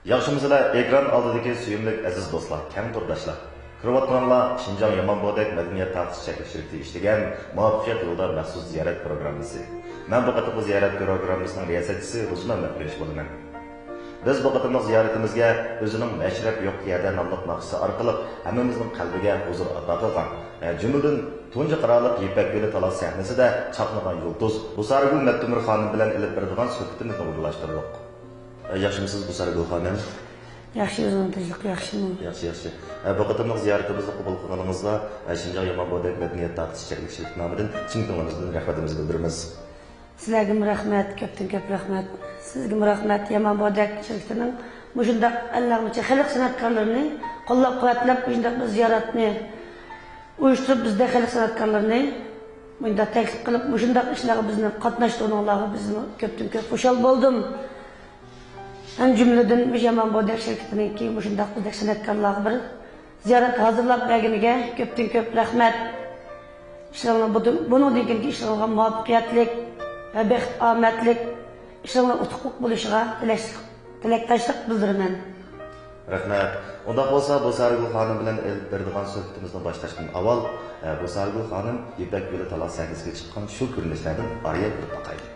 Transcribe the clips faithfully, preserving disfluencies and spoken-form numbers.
ياخشىمۇسىلەر، ئېكران ئالدىدىكى سۆيۈملۈك ئەزىز دوستلار، كەڭ تورداشلار؟ كۆرۈۋاتقىنىڭلار شىنجاڭ يامان بودەك مەدەنىيەت تارقىتىش چەكلىك شىركىتى ئىشلىگەن مۇۋەپپەقىيەت يولىدا مەخسۇس زىيارەت پروگراممىسى. مەن بۇ قېتىمقى زىيارەت پروگراممىسىنىڭ رىياسەتچىسى غۇزىمەمەت قۇياش بولىمەن. بىز بۇ قېتىملىق زىيارىتىمىزگە ئۆزىنىڭ مەشرەپ يوق يەردە ناملىق ناخشىسى ئارقىلىق ھەممىمىزنىڭ قەلبىگە ھۇزۇر ئاتا قىلغان، جۈملىدىن تۇنجى قارالىق يىپەك يولى تالاس سەھنىسىدە چاقنىغان يۇلتۇز بۇسارىگۈل مەپتۇمۇر خانىم بىلەن ئېلىپ بېرىدىغان سۆھبىتىمىزنى ئورۇنلاشتۇردۇق. ياخشىمۇسىز بۇسارىگۈل خانىم؟ ياخشى، ئۆزىڭىز تىنچلىق ياخشىمۇ؟ ياخشى، ياخشى. بۇ قېتىملىق زىيارىتىمىزنى قوبۇل قىلغىنىڭىزغا شىنجاڭ يامان بودەك مەدەنىيەت تارقىتىش چەكلىك شىركىتى نامىدىن چىن كۆڭلىمىز بىلەن رەھمىتىمىزنى بىلدۈرىمىز. سىلەرگىمۇ رەھمەت، كۆپتىن كۆپ رەھمەت. سىزگىمۇ رەھمەت، يامان بودەك شىركىتىنىڭ مۇشۇنداق ئەللىك نەچچە خەلق سەنئەتكارلىرىنى قوللاپ-قۇۋۋەتلەپ، مۇشۇنداق بىر زىيارەتنى ئۇيۇشتۇرۇپ، بىزدەك خەلق سەنئەتكارلىرىنى مۇنداق تەكلىپ قىلىپ، مۇشۇنداق ئىشلارغا بىزنى قاتناشتۇرغىنىڭلارغا بىزمۇ كۆپتىن كۆپ خۇشال بولدۇم. ھەم جۈملىدىن مۇشۇ يامان بودەك شىركىتىنىڭكى مۇشۇنداق بىزدەك سەنئەتكارلارغا بىر زىيارەت ھازىرلاپ بەرگىنىگە كۆپتىن كۆپ رەھمەت. ئىشلىرىڭلار بۇدۇ-، بۇنىڭدىن كېيىنكى ئىشلىرىڭلارغا مۇۋەپپەقىيەتلىك ۋە بەخت ئامەتلىك، ئىشلىرىڭلار ئۇتۇقلۇق بولۇشىغا تىلەكلىك، تىلەكداشلىق بىلدۈرىمەن. رەھمەت. ئۇنداق بولسا، بۇسارىگۈل خانىم بىلەن ئېلىپ بېرىدىغان سۆھبىتىمىزنى باشلاشتىن ئاۋۋال، ئە، بۇسارىگۈل خانىم يىپەك يولى تالاس سەھنىسىگە چىققان شۇ كۆرۈنۈشلەردىن ئارىيەت بىر باقايلى.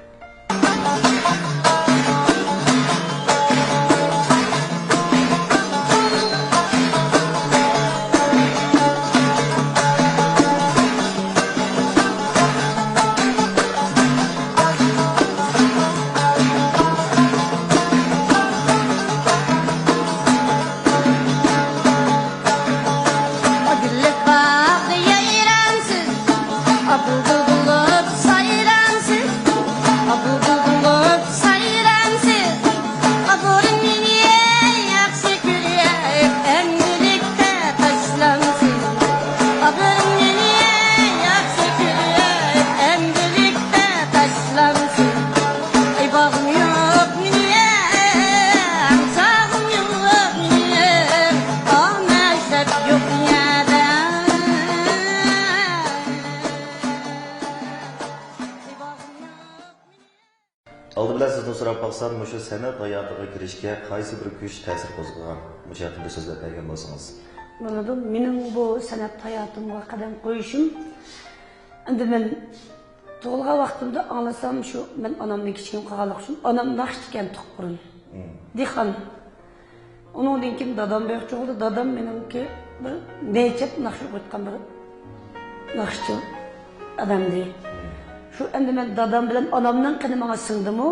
گۈللۈك باغدا يايرامسىز، ئابۇ بۇلبۇل سايرامسىز، ئابۇ بۇلبۇل سايرامسىز، ئابۇرۇم مېنى ياخشى كۆرۈپ، ئەمدىلىكتە تاشلامسىز، ئابۇرۇم مېنى ياخشى كۆرۈپ، ئەمدىلىكتە تاشلامسىز. ئەي باغرىم يوق مېنىڭ، چاغىم يوق مېنىڭ، ئامەت يوق يەردە. ئالدى بىلەن سىزدىن سوراپ باقسام، مۇشۇ سەنئەت ھاياتىغا كىرىشكە قايسى بىر كۈچ تەسىر قوزغىغان؟ مۇشۇ ھەققىدە سۆزلەپ بەرگەن بولسىڭىز. بولىدۇ. مېنىڭ بۇ سەنئەت ھاياتىمغا قەدەم قويۇشۇم، ئەمدى مەن تۇغۇلغان ۋاقتىمدا ئاڭلىسام، شۇ مەن ئانامدىن كىچىكىم قالغانلىقى ئۈچۈن، ئانام ناخشىچىكەن تۇغقىنىم. مم. دېھقان. ئۇنىڭدىن كېيىن دادام بۇياقچى بولدى. دادام مېنىڭكى بىر نەيچەپ ناخشا ئوقۇيدىغان بىر ناخشىچى ئادەمدى. مم. شۇ ئەمدى مەن دادام بىلەن ئانامنىڭ قېنى ماڭا سىڭدىمۇ،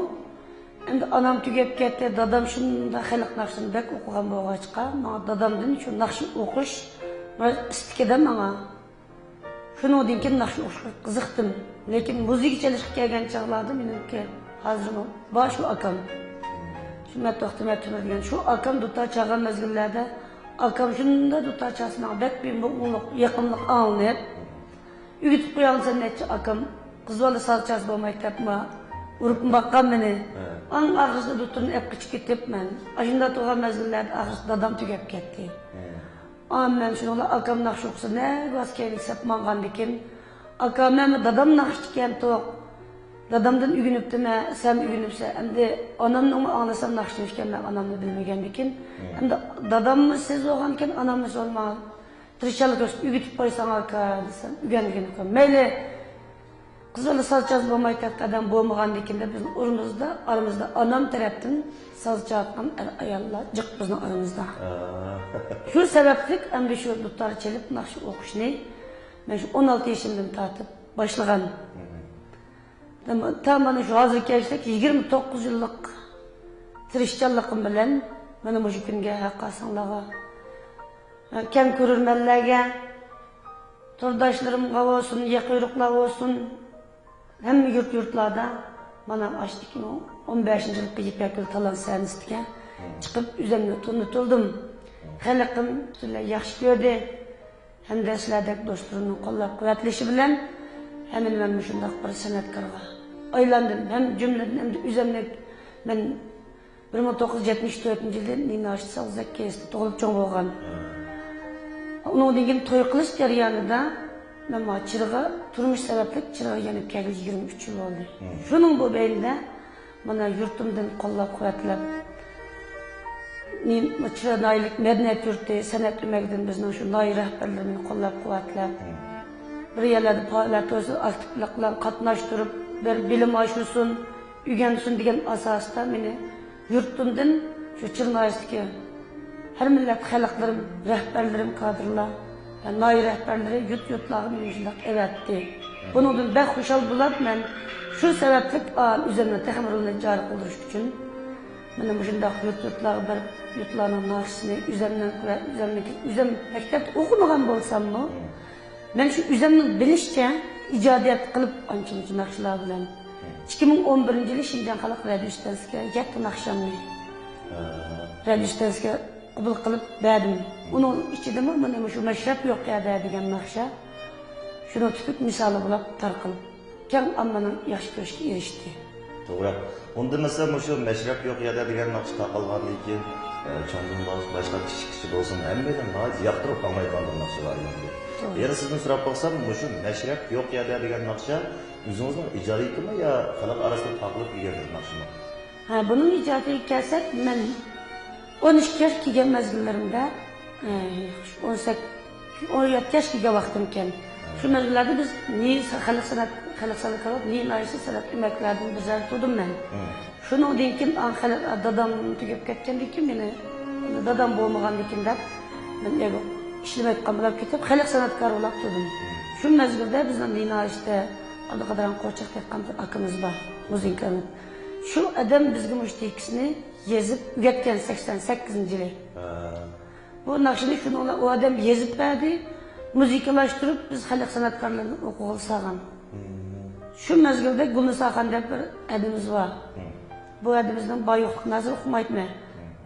ئەمدى ئانام تۈگەپ كەتتى، دادام شۇنداق خەلق ناخشىسىنى بەك ئوقۇغان بولغاچقا، ماڭا دادامدىن شۇ ناخشا ئوقۇش بىر ئىستىكىدە ماڭا. شۇنىڭدىن كېيىن ناخشا ئوقۇشقا قىزىقتىم. لېكىن مۇزىكا چېلىشقا كەلگەن چاغلاردا مېنىڭكى ھازىرمۇ بار شۇ ئاكام. شۇ مەتتوق تىمەتتىمە دېگەن شۇ ئاكام دۇتار چالغان مەزگىللەردە ئاكام شۇنداق دۇتار چالسا ماڭا بەك بىر مۇڭلۇق، يېقىملىق ئاڭلىنىپ، ئۆگىتىپ قوياڭسەن نەچچە ئاكام، قىز بالا ساز چالسا بولمايدۇ دەپ ما ئۇرۇپ باققان مېنى. ھە. ئەڭ ئاخىرىسىدا دۇتۇرنى ئەپ قېچىپ كېتىپ مەن. ئاشۇنداق تۇرغان مەزگىللەردە ئاخىرسىدا دادام تۈگەپ كەتتى. ھە. ئا، مەن شۇنىڭ بىلەن ئاكام ناخشا ئوقۇسا نەگە بارسا كەينىگە سەپ ماڭغاندىكىن، ئاكا، مەنمۇ دادام ناخشىچىكەنتۇق. دادامدىن ئۆگىنىپتىمەن، سەن ئۆگىنىپسەن. ئەمدى ئانامنىڭمۇ ئاڭلىسام ناخشىچى ئىكەن، مەن ئانامنى بىلمىگەندىكىن. مم. ئەمدى داداممۇ سىز بولغانىكەن، ئاناممۇ سىز بولماڭ. تىرىشچانلىق كۆرسىتىپ ئۆگىتىپ قويساڭ ئاكا دېسەم، ئۆگەنگىنى ئۇكام. مەيلى. قىز بالا ساز چالسا بولمايدىغان ئادەم بولمىغاندىكىن دەپ بىزنىڭ ئورنىمىزدا، ئارىمىزدا ئانام تەرەپتىن ساز چالغان ئەر-ئاياللار جىق بىزنىڭ ئارىمىزدا. ئا. شۇ سەۋەبلىك ئەمدى شۇ دۇتار چېلىپ ناخشا ئوقۇشنى مەن شۇ ئون ئالتە يېشىمدىن تارتىپ باشلىغان. مم. تا مانا شۇ ھازىرغا كەلگۈچىلىك يىگىرمە توققۇز يىللىق تىرىشچانلىقىم بىلەن مانا مۇشۇ كۈنگە ھەققاسىڭلارغا، كەڭ كۆرۈرمەنلەرگە، تورداشلىرىمغا بولسۇن، يېقىن يورۇقلار بولسۇن، ھەممە يۇرت-يۇرتلاردا مانا ئاشۇ ئىككى مىڭ ئون بەشىنچى يىلقى يىپەك يولى تالانت سەھنىسىگە چىقىپ، ئۆزۈمنى تونۇتۇلدۇم. خەلقىم پۈتۈنلەي ياخشى كۆردى. ھەمدە سىلەردەك دوستلىرىمنىڭ قوللاپ-قۇۋۋەتلىشى بىلەن ھەممىنى مەن مۇشۇنداق بىر سەنئەتكارغا ئايلاندىم. ھەم جۈملىدىن ئەمدى ئۆزۈمنى مەن بىر مىڭ توققۇز يۈز يەتمىش تۆتىنچى يىلى نىنا ئاشتىسى ئاغزاك كېسىلى تۇغۇلۇپ چوڭ بولغان. ئۇنىڭدىن كېيىن توي قىلىش جەريانىدا مەن مانا چىرىغا، تۇرمۇش سەۋەبلىك چىرىغا يېنىپ كەلگىلى يىگىرمە ئۈچ يىل بولدى. شۇنىڭ بۇ بەينىدە مانا يۇرتۇمدىن قوللاپ-قۇۋۋەتلەپ، نى-، چىرا ناھىيەلىك مەدەنىيەت يۇرتى سەنئەت ئۆمىكىدىن بىزنىڭ شۇ ناھىيە رەھبەرلىرىمىز قوللاپ-قۇۋۋەتلەپ، بىر يەرلەردە پائالىيەت بولسا ئاكتىپلىق بىلەن قاتناشتۇرۇپ، بىر بىلىم ئاشۇرسۇن، ئۆگەنسۇن دېگەن ئاساستا مېنى يۇرتۇمدىن شۇ چىرا ناھىيەسىدىكى ھەر مىللەت خەلقلىرىم، رەھبەرلىرىم، كادىرلار ۋە ناھىيە رەھبەرلىرى يۇرت-يۇرتلارغا مېنى مۇشۇنداق ئەۋەتتى. بۇنىڭدىن بەك خۇشال بولۇپ، مەن شۇ سەۋەبلىك، ئا، ئۆزۈمنى تېخىمۇ رولىنى جارى قىلدۇرۇش ئۈچۈن مانا مۇشۇنداق يۇرت-يۇرتلارغا بېرىپ، يۇرتلارنىڭ ناخشىسىنى ئۆزۈمنىڭ ۋە ئۆزۈمنىڭكى، ئۆزۈم مەكتەپتە ئوقۇمىغان بولساممۇ، مەن شۇ ئۆزۈمنىڭ بىلىشىچە ئىجادىيەت قىلىپ، ئانچە-مۇنچە ناخشىلار بىلەن ئىككى مىڭ ئون بىرىنچى يىلى شىنجاڭ خەلق رادىيو ئىستانسىسىغا يەتتە ناخشامنى رادىيو ئىستانسىسىغا قوبۇل قىلىپ بەردىم. ئۇنىڭ ئىچىدىمۇ مانا مۇشۇ مەشرەپ يوق يەردە دېگەن ناخشا شۇنىڭ تىپىك مىسالى بولۇپ تارقىلىپ، كەڭ ئاممىنىڭ ياخشى كۆرۈشىگە ئېرىشتى. توغرا. ئۇندىمىسا مۇشۇ مەشرەپ يوق يەردە دېگەن ناخشا تارقالغاندىن كېيىن، ئە، چوڭدىن باش-، باشلاپ كىچىككىچە بولسۇن، ھەممەيلەن ناھايىتى ياقتۇرۇپ ئاڭلايدىغان بىر ناخشىلار ئەمدى. توغرا. يەنە سىزدىن سوراپ باقسام، مۇشۇ مەشرەپ يوق يەردە دېگەن ناخشا ئۆزىڭىزنىڭ ئىجادىيىتىمۇ يا خەلق ئارىسىدا تارقىلىپ يۈرگەن بىر ناخشىمۇ؟ ھە، بۇنىڭ ئىجادىيىتىگە كەلسەك، مەن ئون ئىككى ياش كىرگەن مەزگىللىرىمدە، ئە، ئون سەككىز، ئون يەتتە ياش كىرگەن ۋاقتىمكەن. شۇ مەزگىللەردە بىز نى-، خەلق سەنئەت، خەلق سەنئەت، نى ناھىيەسى سەنئەت ئۆمەكلەردىن بىر جايدا تۇردۇم مەن. شۇنىڭدىن كېيىن، ئا، خەلق، دادام تۈگەپ كەتكەندىن كېيىن مېنى، دادام بولمىغاندىكىن دەپ، مەن ئىشلىمەيدىغان بولاپ كېتىپ، خەلق سەنئەتكارى بولاپ تۇردۇم. شۇ مەزگىلدە بىزنىڭ نى ناھىيەسىدە ئابدۇقادىر قوچاق دەيدىغان بىر ئاكىمىز بار، مۇزىكانت. شۇ ئادەم بىزگە مۇشۇ تېكىستنى يېزىپ ئۆگەتكەن سەكسەن سەككىزىنچى يىلى. بۇ ناخشىنى شۇنىڭ بىلەن ئۇ ئادەم يېزىپ بەردى، مۇزىكىلاشتۇرۇپ بىز خەلق سەنئەتكارلىرىنى ئوقۇغىلى سالغان. شۇ مەزگىلدە گۈلنىساخان دەپ بىر ھەدىمىز بار. بۇ ھەدىمىزنىڭ بايوقلۇقىنى ھازىر ئۇقمايتتىمەن.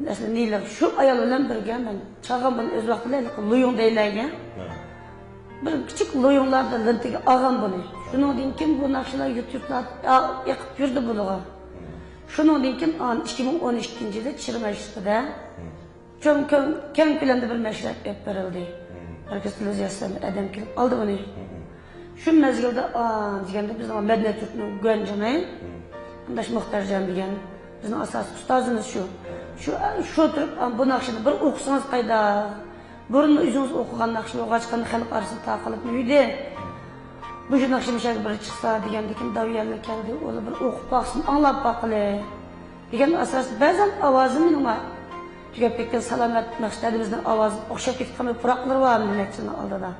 ئەسلى نىلىق شۇ ئايال بىلەن بىرگە مەن چالغان بۇنى ئۆز ۋاقتىدا ھېلىقى لۇيۇڭ دەيلەيگەن. بىر كىچىك لۇيۇڭلاردا لېنتىگە ئالغان بۇنى. شۇنىڭدىن كېيىن بۇ ناخشىلار يۇرت-يۇرتلاردا ئېقىپ يۈردى بۇلىغا. شۇنىڭدىن كېيىن ئان-، ئىككى مىڭ ئون ئىككىنچى يىلى چىرمەشلىقىدە چوڭ، كەڭ، كەڭ كۆلەمدە بىر مەشرەپ ئېلىپ بېرىلدى. مەركەز تېلېۋىزىيەسىدىن ئادەم كېلىپ ئالدى بۇنى. شۇ مەزگىلدە، ئا، دېگەندە بىزنىڭ مەدەنىيەت يۇرتىنىڭ گۇەنجىڭى، قېرىنداش مۇختەرجان دېگەن بىزنىڭ ئاساسىي ئۇستازىمىز شۇ. شۇ، شۇ تۇرۇپ، ئا، بۇ ناخشىنى بىر ئوقۇسىڭىز قايدا؟ بۇرۇن ئۆزىڭىز ئوقۇغان ناخشا بولغاچقا خەلق ئارىسىدا تارقىلىپ يۈردى. مۇشۇ ناخشا مۇشۇ بىر چىقسا دېگەندىكىن داۋيەللە كەلدى، ئۇلار بىر ئوقۇپ باقسۇن، ئاڭلاپ باقىلى. دېگەن ئاساستا بەزەن ئاۋازىم مېنىڭ تۈگەپ كەتكەن سالامەت مەقسەت ھەدىمىزنىڭ ئاۋازىغا ئوخشاپ كېتىپ قالماي پۇراقلىرى بار نەچچىنىڭ ئالدىدا.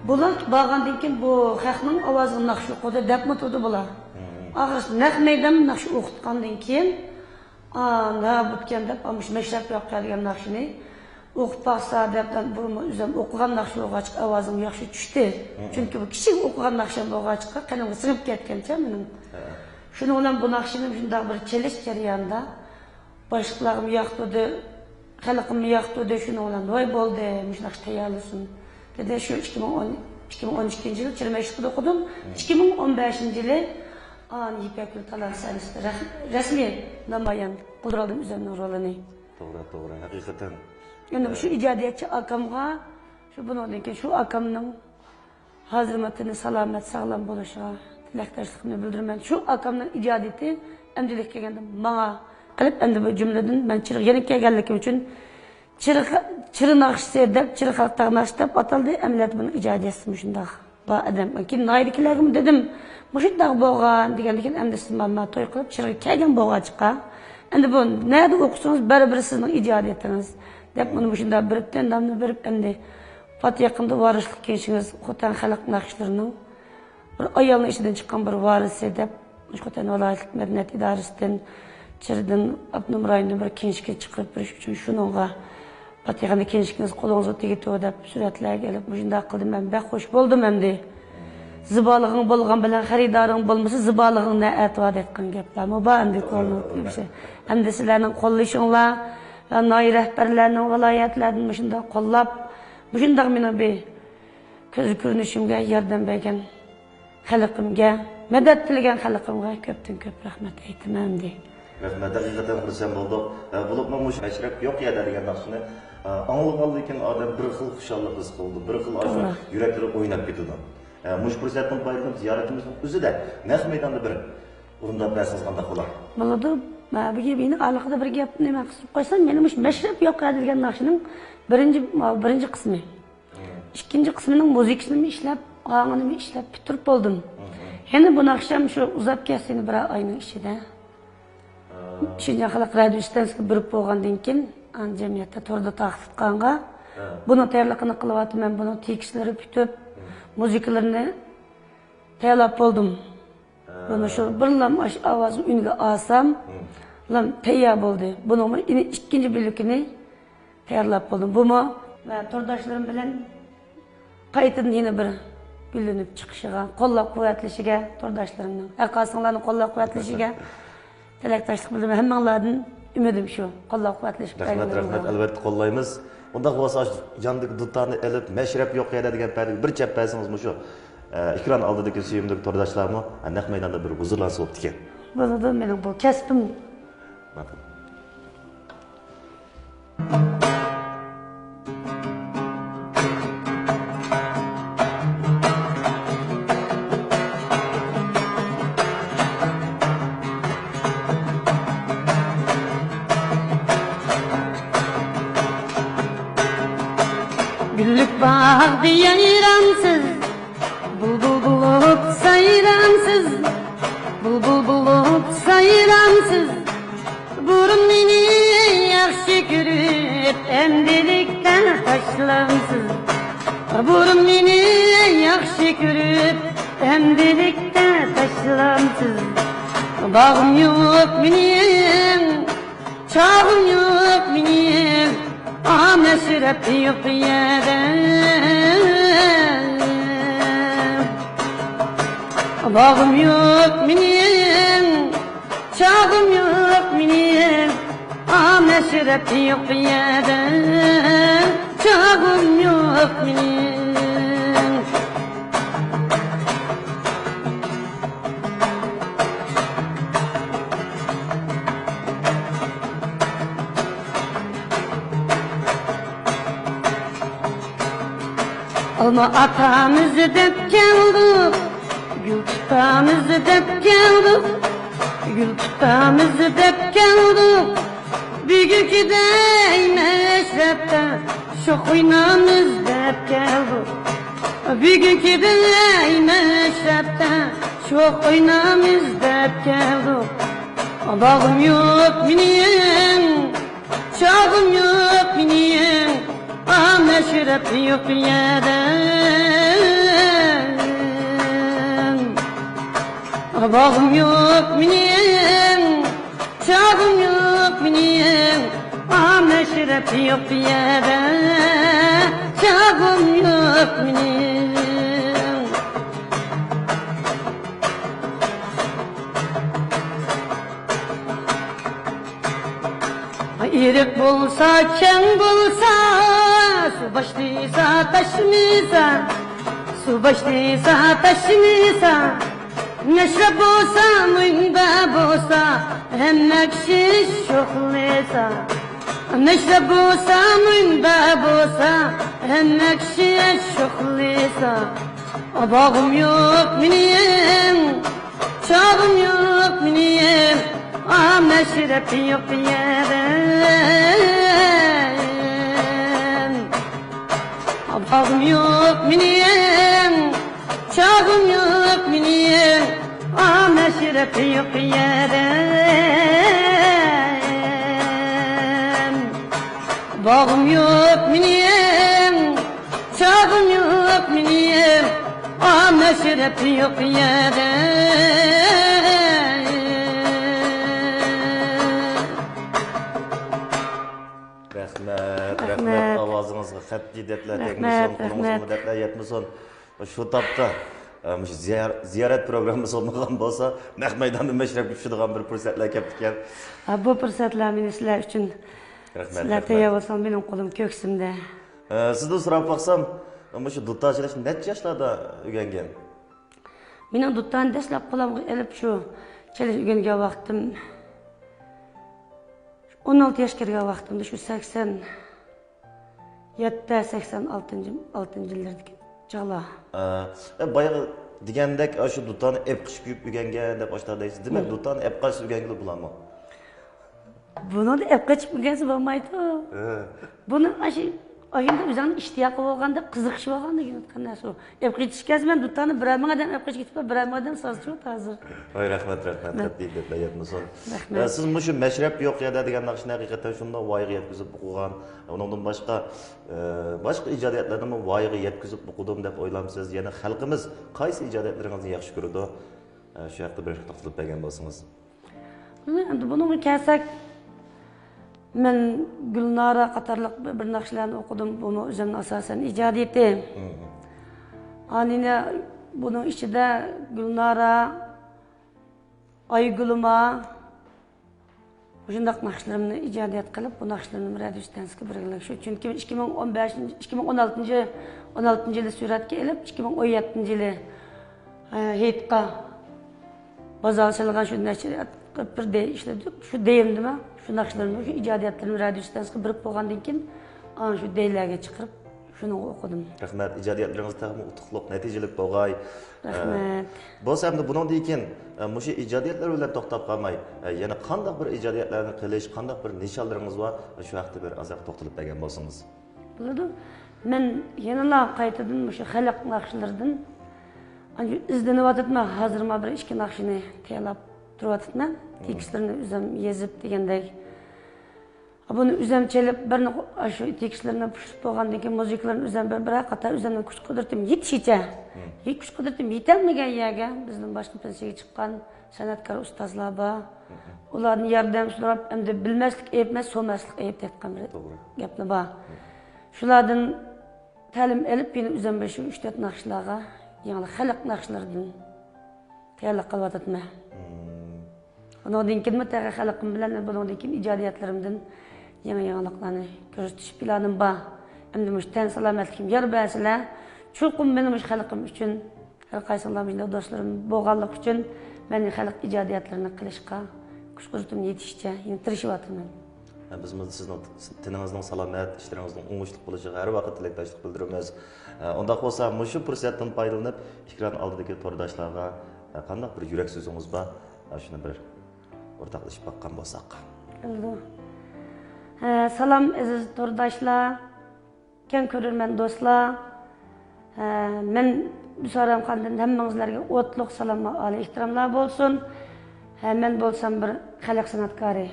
بۇلار بارغاندىن كېيىن بۇ خەقنىڭ ئاۋازىغا ناخشا ئوقۇدى دەپمۇ تۇردى بۇلار. ئاخىرسى نەق مەيدان ناخشا ئوقۇتقاندىن كېيىن، ئا، نابۇتكەن دەپ، ئا، مۇشۇ مەشرەپ يوققا دېگەن ناخشىنى ئوقۇپ باقسا دەپ، بۇمۇ ئۆزۈم ئوقۇغان ناخشا بولغاچقا ئاۋازىم ياخشى چۈشتى. چۈنكى بۇ كىچىك ئوقۇغان ناخشام بولغاچقا قېنىمغا سىڭىپ كەتكەنچە مېنىڭ. شۇنىڭ بىلەن بۇ ناخشىنى شۇنداق بىر چېلىش جەريانىدا باشلىقلارغىمۇ ياقتۇردى، خەلقىممۇ ياقتۇردى، شۇنىڭ بىلەن ۋاي بولدى، مۇشۇ ناخشا تەييارلىسۇن دېدى. شۇ ئىككى مىڭ ئون، ئىككى مىڭ ئون ئىككىنچى يىلى چىرمەشلىقىدا ئوقۇدۇم. ئىككى مىڭ ئون بەشىنچى يىلى ئان يىپەك گۈل تالانت سەھنىسىدە رەس-، رەسمىي نامايان قىلدۇرالدىم ئۆزۈمنىڭ رولىنى. توغرا، توغرا، ھەقىقەتەن. ئەنە شۇ ئىجادىيەتچى ئاكامغا، شۇ بۇنىڭدىن كېيىن شۇ ئاكامنىڭ ھازىرمۇ تېنى سالامەت، ساغلام بولۇشىغا تىلەكداشلىقىمنى بىلدۈرىمەن. شۇ ئاكامنىڭ ئىجادىيىتى ئەمدىلىككە كەلگەندە ماڭا قىلىپ، ئەمدى بۇ جۈملىدىن مەن چىرىغا يەنە كەلگەنلىكىم ئۈچۈن چىرىغا، چىرا ناخشىسى دەپ، چىرا خەلق تاغ ناخشىسى دەپ ئاتالدى. ئەمەلىيەتتە بۇنىڭ ئىجادىيەتى مۇشۇنداق. بار ئادەم. كېيىن ناھىيەدىكىلەرگىمۇ دېدىم، مۇشۇنداق بولغان دېگەندىكىن، ئەمدى سىز مانا توي قىلىپ چىرىغا كەلگەن بولغاچقا، ئەمدى بۇ نەدە ئوقۇسىڭىز بەرىبىر سىزنىڭ ئىجادىيىتىڭىز دەپ، مانا مۇشۇنداق بېرىپتۇ، نامنى بېرىپ، ئەمدى پات يېقىندا ۋارىسلىق كېڭىشىڭىز خوتەن خەلق ناخشىلىرىنىڭ بىر ئايالنىڭ ئىچىدىن چىققان بىر ۋارىسى دەپ، مۇشۇ خوتەن ۋىلايەتلىك مەدەنىيەت ئىدارىسىدىن، چىردىن، ئاپتونوم رايوندىن بىر كىنىشكا چىقىرىپ بېرىش ئۈچۈن شۇنىڭغا پاتىخانىدا كىنىشكىڭىز قولىڭىزغا تېگىدۇ دەپ سۈرەتلەرگە ئېلىپ، مۇشۇنداق قىلدىم، مەن بەك خۇش بولدۇم ئەمدى. زىبالىقىڭ بولغان بىلەن خېرىدارىڭ بولمىسا، زىبالىقىڭ نە ئەتىۋار دەيدىغان گەپلەرمۇ بار ئەمدى كۆڭلۈم كۆيسە. ئەمدى سىلەرنىڭ قوللىشىڭلار ۋە ناھىيە رەھبەرلەرنىڭ ۋىلايەتلەردىن مۇشۇنداق قوللاپ، مۇشۇنداق مېنىڭ بىر كۆز كۆرۈنۈشۈمگە ياردەم بەرگەن خەلقىمگە، مەدەت تىلىگەن خەلقىمگە كۆپتىن كۆپ رەھمەت ئېيتىمەن ئەمدى. رەھمەت، ھەقىقەتەن خۇرسەن بولدۇق. ئە، بولۇپمۇ مۇشۇ مەشرەپ يوق يەردە دېگەن ناخشىنى، ئە، ئاڭلىغاندىن كېيىن ئادەم بىر خىل خۇشاللىق ھېس قىلىدۇ، بىر خىل ئاشۇ توغرا. يۈرەكلىرى ئويناپ كېتىدۇ. ئە، مۇشۇ پۇرسەتتىن پايدىلىنىپ زىيارەتچىمىزنىڭ ئۆزىدە نەق مەيداندا بىر ئورۇنداپ بەرسىڭىز قانداق بولا؟ بولىدۇ. مانا بۇ گەپ، يەنە ئالىقىدا بىر گەپنى مەن قىسىپ قويسام، يەنە مۇشۇ مەشرەپ يوق يەردە دېگەن ناخشىنىڭ بىرىنچى، بىرىنچى قىسمى. مم. ئىككىنچى قىسمىنىڭ مۇزىكىسىنىمۇ ئىشلەپ، ئاڭىنىمۇ ئىشلەپ پۈتتۈرۈپ بولدۇم. مم. يەنە بۇ ناخشام شۇ ئۇزاپ كەتسە، يەنە بىر ئاينىڭ ئىچىدە. ھە. شىنجاڭ خەلق رادىيو ئىستانسىسىغا بېرىپ بولغاندىن كېيىن، ئانا جەمئىيەتتە توردا تارقىتىپ ئاتقانغا، ھە، بۇنىڭ تەييارلىقىنى قىلىۋاتىمەن، بۇنىڭ تېكىستلىرى پۈتۈپ، مم، مۇزىكىلىرىنى تەييارلاپ بولدۇم. ھە. بۇنى شۇ بىرلام ئاش-، ئاۋازنى ئۈنگە ئالسام، مم، لام تەييار بولدى. بۇنىڭمۇ يەنە ئىككىنچى بۆلىكىنى تەييارلاپ بولدۇم. بۇمۇ مەن تورداشلىرىم بىلەن قايتىدىن يەنە بىر گۈللىنىپ چىقىشىغا، قوللاپ قۇۋۋەتلىشىگە، تورداشلىرىمنىڭ، ھەرقايسىڭلارنىڭ قوللاپ قۇۋۋەتلىشىگە تىلەكداشلىق بىلدۈرىمەن. ھەممىڭلاردىن ئۈمىدىم شۇ، قوللاپ قۇۋۋەتلىشىپ رەھمەت، تۇرايلى. رەھمەت، ئەلۋەتتە قوللايمىز. ئۇنداق بولسا، ئاشۇ ياندىكى دۇتارنى ئېلىپ، مەشرەپ يوق يەردە دېگەن پەدىگە بىر چەپ بەرسىڭىز، مۇشۇ، ئە، ئېكران ئالدىدىكى سۆيۈملۈك تورداشلارمۇ، ئە، نەق مەيداندا بىر ھۇزۇرلانسا بوپتىكەن. بولىدۇ، مېنىڭ بۇ كەسپىم. ماقۇل. گۈللۈك باغدا يايرامسىز، بۇلبۇل بولۇپ سايرامسىز، بۇلبۇل بولۇپ سايرامسىز. بۇرۇن مېنى ياخشى كۆرۈپ، ئەمدىلىكتە تاشلامسىز. بۇرۇن مېنى ياخشى كۆرۈپ، ئەمدىلىكتە تاشلامسىز. باغىم يوق مېنىڭ، چاغىم يوق مېنىڭ، ئا مەشرەپ يوق يەردە. باغىم يوق مېنىڭ، چاغىم يوق مېنىڭ، ئا مەشرەپ يوق يەردە. چاغىم يوق مېنىڭ. ئالما ئاتامىز دەپ كەلدۇق، گۈل تۇتامىز دەپ كەلدۇق، گۈل تۇتامىز دەپ كەلدۇق. بۈگۈنكىدەك مەشرەپتە شوخ ئوينامىز دەپ كەلدۇق. بۈگۈنكىدەك مەشرەپتە شوخ ئوينامىز دەپ كەلدۇق. باغىم يوق مېنىڭ، چاغىم يوق مېنىڭ، ئا مەشرەپ يوق يەردە. باغىم يوق مېنىڭ، چاغىم يوق مېنىڭ، ئا مەشرەپ يوق يەردە. چاغىم يوق مېنىڭ. ئېرىق بولسا، كەڭ بولسا، سۇ باشلىسا، تاشمىسا، سۇ باشلىسا، تاشمىسا، مەشرەپ بولسا، مۇنبەر بولسا، ھەممە كىشى شوخلىسا. مەشرەپ بولسا، مۇنبەر بولسا، ھەممە كىشى شوخلىسا. باغىم يوق مېنىڭ، چاغىم يوق مېنىڭ، ئا مەشرەپ يوق يەردە. باغىم يوق مېنىڭ، چاغىم يوق مېنىڭ، ئا مەشرەپ يوق يەردە. باغىم يوق مېنىڭ، چاغىم يوق مېنىڭ، ئا مەشرەپ يوق يەردە. رەھمەت، رەھمەت. رەھمەت. ئاۋازىڭىزغا خەتكە دەردلەر تەگمىسۇن، رەھمەت، قولىڭىزغىمۇ رەھمەت. دەردلەر يەتمىسۇن. شۇ تاپتا، ئە، مۇشۇ زىيار-، زىيارەت پروگراممىسى بولمىغان بولسا، نەق مەيداندا مەشرەپكە چۈشىدىغان بىر پۇرسەتلەر كەپتىكەن. ھە، بۇ پۇرسەتلەر مېنى سىلەر ئۈچۈن، رەھمەت، سىلەر رەھمەت. تەييار بولسىڭىز، مېنىڭ قولۇم كۆكسۈمدە. ئە، سىزدىن سوراپ باقسام، مۇشۇ دۇتار چېلىشنى نەچچە ياشلاردا ئۆگەنگەن؟ مېنىڭ دۇتارنى دەسلەپ قولۇمغا ئېلىپ شۇ چېلىش ئۆگەنگەن ۋاقتىم، ئون ئالتە ياش كىرگەن ۋاقتىمدا، شۇ سەكسەن يەتتە، سەكسەن ئالتىنچى، ئالتىنچى يىللىرىدىكى چاغلار. ئە، ئە، بايىقى دېگەندەك، ئاشۇ دۇتارنى ئەپ قېچىپ كۆيۈپ ئۆگەنگەن دەپ ئاشۇنداق دەيسىز. دېمەك، دۇتارنى ئەپ قاچىسا ئۆگەنگىلى بولامدۇ؟ بۇنىڭدا ئەپ قېچىپ ئۆگەنسە بولمايدۇ. ھە. بۇنى ئاشۇ، ئاشۇنداق ئۆزۈڭنىڭ ئىشتىياقى بولغاندا، قىزىقىش بولغاندا ئۆگىنىۋاتقان نەرسە ئۇ. ئەپ قېچىش كەلسە، مەن دۇتارنى بىرەر مىڭ ئادەم ئەپ قېچىپ كېتىپتۇ، بىرەر مىڭ ئادەم سازچى بولۇپ ھازىر. ۋاي، رەھمەت، رەھمەت. قەتئىي دەپ يەتمىسۇن. رەھمەت. ئە، سىز مۇشۇ مەشرەپ يوق يەردە دېگەن ناخشىنى ھەقىقەتەن شۇنداق ۋايىغا يەتكۈزۈپ ئوقۇغان. ئۇنىڭدىن باشقا، ئە، باشقا ئىجادىيەتلەرنىمۇ ۋايىغا يەتكۈزۈپ ئوقۇدۇم دەپ ئويلامسىز؟ يەنە خەلقىمىز قايسى ئىجادىيەتلىرىڭىزنى ياخشى كۆرىدۇ؟ ئە، شۇ ھەقتە بىر توختىلىپ بەرگەن بولسىڭىز. ئەمدى بۇنىڭغا كەلسەك، مەن گۈلنارا قاتارلىق بىر، بىر ناخشىلارنى ئوقۇدۇم. بۇمۇ ئۆزۈمنىڭ ئاساسەن ئىجادىيىتى. مم. ئانىنى بۇنىڭ ئىچىدە گۈلنارا، ئايگۈلىما، مۇشۇنداق ناخشىلىرىمنى ئىجادىيەت قىلىپ، بۇ ناخشىلىرىمنى رادىيو ئىستانسىسىغا بېرىگىلى شۇ. چۈنكى ئىككى مىڭ ئون بەشىنچى، ئىككى مىڭ ئون ئالتىنچى، ئون ئالتىنچى يىلى سۈرەتكە ئېلىپ، ئىككى مىڭ ئون يەتتىنچى يىلى، ئە، ھېيتقا بازارغا سېلىنغان شۇ نەشرىيات بىر دەي ئىشلىدۇق. شۇ دەيىمدىمۇ شۇ ناخشىلىرىمنى، شۇ ئىجادىيەتلىرىمنى رادىيو ئىستانسىسىغا بېرىپ بولغاندىن كېيىن، ئانا شۇ دەيلەرگە چىقىرىپ، شۇنىڭغا ئوقۇدۇم. رەھمەت، ئىجادىيەتلىرىڭىز تېخىمۇ ئۇتۇقلۇق، نەتىجىلىك بولغاي. رەھمەت. ئە، بولسا ئەمدى بۇنىڭدىن كېيىن، ئە، مۇشۇ ئىجادىيەتلەر بىلەن توختاپ قالماي، ئە، يەنە قانداق بىر ئىجادىيەتلەرنى قىلىش، قانداق بىر نىشانلىرىڭىز بار، شۇ ھەقتە بىر ئازراق توختىلىپ بەرگەن بولسىڭىز. بولىدۇ. مەن يەنىلا قايتىدىن مۇشۇ خەلق ناخشىلىرىدىن، ئانچە ئىزدىنىۋاتىمەن. ھازىرمۇ بىر ئىككى ناخشىنى تەييارلاپ تۇرۇۋاتىمەن. مم. تېكىستلىرىنى ئۆزۈم يېزىپ دېگەندەك. بۇنى ئۆزۈم چېلىپ، بىرنى، شۇ تېكىستلىرىنى پۇشۇپ بولغاندىن كېيىن، مۇزىكىلىرىنى ئۆزۈم بىر، بىرەر قاتار ئۆزۈمنىڭ كۈچ قۇدرىتىم يېتىشىچە، مم. يە-، كۈچ قۇدرىتىم يېتەلمىگەن يەرگە بىزدىن باشقا پېنسىيەگە چىققان سەنئەتكار ئۇستازلار بار. مم. ئۇلاردىن ياردەم سوراپ، ئەمدى بىلمەسلىك ئەيىب ئەمەس، سورىماسلىق ئەيىب دەيدىغان بىر توغرا. گەپنى بار. مم. شۇلاردىن تەلىم ئېلىپ، يەنە ئۆزۈم بىر شۇ ئۈچ تۆت ناخشىلارغا، يېڭى خەلق ناخشىلىرىدىن تەييارلىق قىلىۋاتىمەن. مم. ئۇنىڭدىن كېيىنمۇ تېخى خەلقىم بىلەن، بۇنىڭدىن كېيىن ئىجادىيەتلىرىمدىن يېڭى يېڭىلىقلارنى كۆرسىتىش پىلانىم بار. ئەمدى مۇشۇ تەن سالامەتلىكىم يار بەرسىلە، چوقۇم مېنى مۇشۇ خەلقىم ئۈچۈن، ھەر قايسىڭلار مۇشۇنداق دوستلىرىم بولغانلىقى ئۈچۈن، مەن خەلق ئىجادىيەتلىرىنى قىلىشقا كۈچ قۇدرىتىم يېتىشىچە يەنە تىرىشىۋاتىمەن. بىزمۇ سىزنىڭ تېنىڭىزنىڭ سالامەت، ئىشلىرىڭىزنىڭ ئوڭۇشلۇق بولۇشىغا ھەر ۋاقىت تىلەكداشلىق بىلدۈرىمىز. ئۇنداق بولسا، مۇشۇ پۇرسەتتىن پايدىلىنىپ، ئېكران ئالدىدىكى تورداشلارغا قانداق بىر يۈرەك سۆزىڭىز بار؟ شۇنى بىر ئورتاقلىشىپ باققان بولساق. بولىدۇ. ھە، سالام، ئەزىز تورداشلار، كەڭ كۆرۈرمەن دوستلار. ھە، مەن بۇسارام خاندىن ھەممىڭىزلەرگە ئوتلۇق سالام ۋە ئالىي ئېھتىراملار بولسۇن. ھە، مەن بولسام بىر خەلق سەنئەتكارى.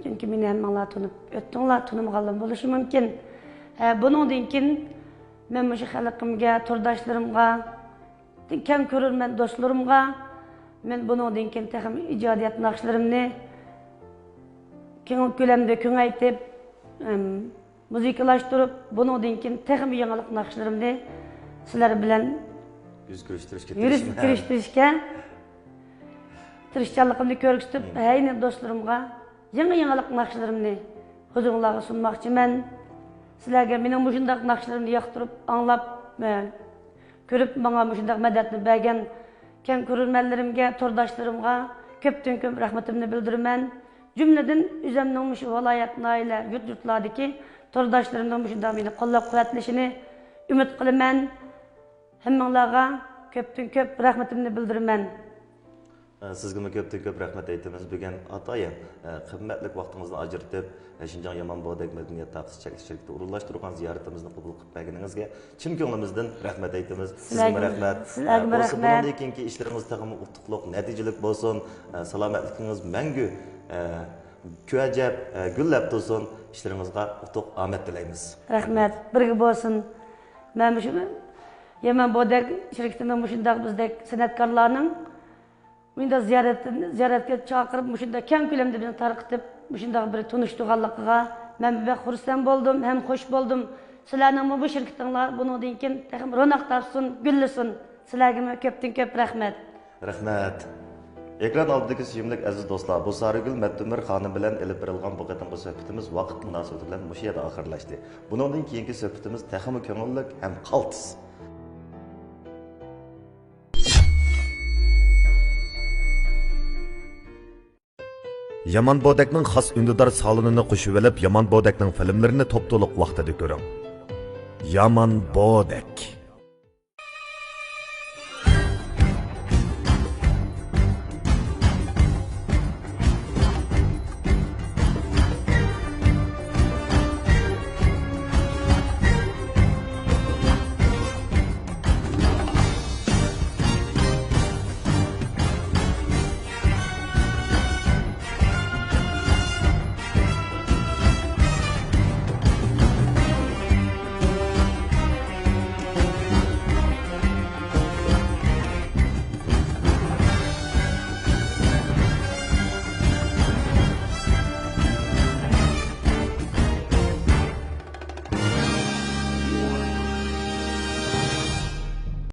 چۈنكى مېنى ھەممىڭلار تونۇپ ئۆتتۈڭلار، تونۇمىغانلار بولۇشى مۇمكىن. ھە، بۇنىڭدىن كېيىن مەن مۇشۇ خەلقىمگە، تورداشلىرىمغا، كەڭ كۆرۈرمەن دوستلىرىمغا مەن بۇنىڭدىن كېيىن تېخىمۇ ئىجادىيەت ناخشىلىرىمنى كەڭ كۆلەمدە كېڭەيتىپ، ئەم، مۇزىكىلاشتۇرۇپ، بۇنىڭدىن كېيىن تېخىمۇ يېڭىلىق ناخشىلىرىمنى سىلەر بىلەن يۈز كۆرۈشتۈرۈشكە يۈز تىرىشىمەن. كۆرۈشتۈرۈشكە تىرىشچانلىقىمنى كۆرسىتىپ، مم. ھەينى دوستلىرىمغا يېڭى يېڭىلىق ناخشىلىرىمنى ھۇزۇرۇڭلارغا سۇنماقچىمەن. سىلەرگە مېنىڭ مۇشۇنداق ناخشىلىرىمنى ياقتۇرۇپ ئاڭلاپ، ئە، كۆرۈپ، ماڭا مۇشۇنداق مەدەتنى بەرگەن كەڭ كۆرۈرمەنلىرىمگە، تورداشلىرىمغا كۆپتىن كۆپ رەھمىتىمنى بىلدۈرىمەن. جۈملىدىن ئۆزۈمنىڭ مۇشۇ ۋىلايەت، ناھىيەلەر، يۇرت، يۇرتلاردىكى تورداشلىرىمنىڭ مۇشۇنداق مېنى قوللاپ قۇۋۋەتلىشىنى ئۈمىد قىلىمەن. ھەممىڭلارغا كۆپتىن كۆپ رەھمىتىمنى بىلدۈرىمەن. سىزگىمۇ كۆپتىن كۆپ رەھمەت ئېيتىمىز. بۈگۈن ئاتايىن، قىممەتلىك ۋاقتىڭىزنى ئاجرىتىپ، شىنجاڭ يامان بودەك مەدەنىيەت تارقىتىش چەكلىك شىركىتى ئورۇنلاشتۇرغان زىيارىتىمىزنى قوبۇل قىلىپ بەرگىنىڭىزگە چىن كۆڭلىمىزدىن رەھمەت ئېيتىمىز. سىزگىمۇ سىلەرگىمۇ، رەھمەت. سىلەرگىمۇ بولسا رەھمەت. بۇنىڭدىن كېيىنكى ئىشلىرىڭىز تېخىمۇ ئۇتۇقلۇق، نەتىجىلىك بولسۇن. سالامەتلىكىڭىز مەڭگۈ كۆجەپ، گۈللەپ تۇرسۇن. ئىشلىرىڭىزغا ئۇتۇق، ئامەت تىلەيمىز. رەھمەت، بىرگە بولسۇن. مەن مۇشۇ يامان بودەك شىركىتىنىڭ مۇشۇنداق بىزدەك سەنئەتكارلارنىڭ مۇشۇنداق زىيارەت، زىيارەتكە چاقىرىپ، مۇشۇنداق كەڭ كۆلەمدە بىزنى تارقىتىپ، مۇشۇنداق بىر تونۇشتۇرغانلىقىغا مەن بەك خۇرسەن بولدۇم ھەم خۇش بولدۇم. سىلەرنىڭمۇ بۇ شىركىتىڭلار بۇنىڭدىن كېيىن تېخىمۇ روناق تاپسۇن، گۈللىسۇن. سىلەرگىمۇ كۆپتىن كۆپ رەھمەت. رەھمەت. ئېكران ئالدىدىكى سۆيۈملۈك ئەزىز دوستلار، بۇ سارىگۈل مەتئۆمۈر خانىم بىلەن ئېلىپ بېرىلغان بۇ قېتىمقى سۆھبىتىمىز ۋاقىت مۇناسىۋىتى بىلەن مۇشۇ يەردە ئاخىرلاشتى. بۇنىڭدىن كېيىنكى سۆھبىتىمىز تېخىمۇ كۆڭۈللۈك ھەم قالتىس. يامان بودەكنىڭ خاس ئۈندىدار سالونىنى قوشۇۋېلىپ، يامان بودەكنىڭ فىلىملىرىنى توپتولۇق ۋاقتىدا كۆرۈڭ. يامان بودەك.